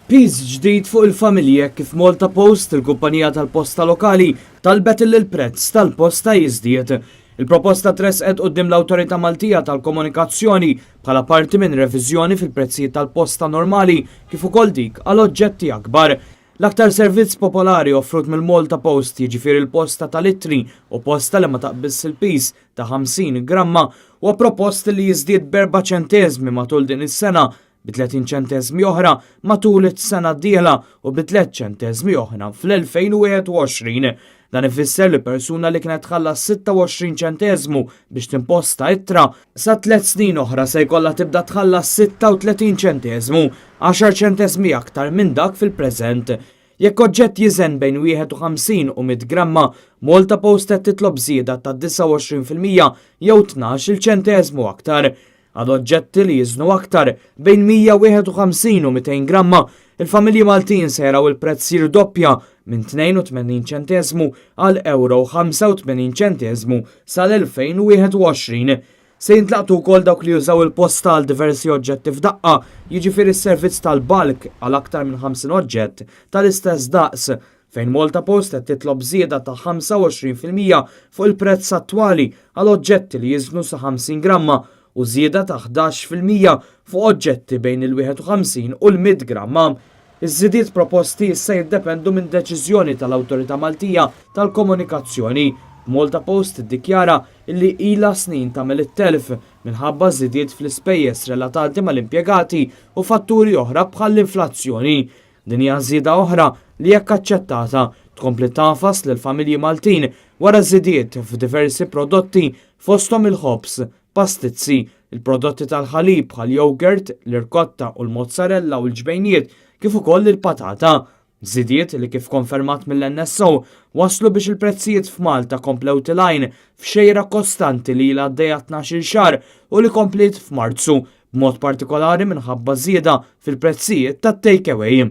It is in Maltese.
Piż ġdid fuq il-familji hekk kif Malta Post, il-kumpanija tal-posta lokali, talbet illi l-prezz tal-posta jiżdied. Il-proposta tressqet quddiem l-Awtorità Maltija tal-Komunikazzjoni bħala parti minn reviżjoni fil-prezzijiet tal-posta normali kif ukoll dik għal oġġetti akbar. L-aktar servizz popolari offrut mill-Malta Post, jiġifieri l-posta tal-ittri u posta li ma taqbiżx il-piż ta' 50 gramma, huwa propost li jiżdied b'erba' ċenteżmi matul din is-sena, bi 30 ċenteżmi oħra matul is-sena d-dieħla u bi 3 ċenteżmi oħra fl-2021. Dan ifisser li persuna li kienet tħallas 26 ċenteżmu biex timposta ittra, sa tliet snin oħra se jkollha tibda tħallas 36 ċenteżmu, għaxar ċenteżmi aktar minn dak fil-preżent. Jekk oġġett jiżen bejn 51 u 100 gramma, Malta Post qed titlob żieda ta' 29% jew 12-il ċenteżmu aktar. Għal oġġetti li jiżnu aktar, bejn 151 u 200 gramma, il-familji Maltin se jaraw il-prezz jirdoppja minn 82 ċenteżmu għal ewro 85 ċenteżmu sal-2021. Se jintlaqtu wkoll dawk li jużaw il-posta għal diversi oġġetti f'daqqa, jiġifieri s-servizz tal-bulk għal aktar minn 50 oġġett tal-istess daqs, fejn Malta Post qed titlob żieda ta' 25% fuq il-prezz attwali għal oġġetti li jiżnu sa 50 gramma u żieda ta' 11% fuq oġġetti bejn il-51 u l-100 gramma. Iż-żidiet proposti issa jiddependu minn deċiżjoni tal-Awtorità Maltija tal-Komunikazzjoni, b'Malta Post tiddikjara illi ilha snin tagħmel it-telf minħabba żidiet fl-ispejjeż relatati mal-impjegati u fatturi oħra bħall-inflazzjoni. Din hija żieda oħra li jekk aċċettata, tkompli tagħfas lill-familji Maltin wara żidiet f'diversi prodotti fosthom il-ħobż, pastizzi, il-prodotti tal-ħalib bħal yogurt, l-irkotta u l-mozzarella u l-ġbejniet kif ukoll il-patata. Żidiet li kif konfermat mill-NSO waslu biex il-prezzijiet f'Malta komplew tilgħin f'xejra kostanti li ilha għaddejja 12-il xahar u li kompliet f'Marzu, b'mod partikolari minħabba żieda fil-prezzijiet tat-take away.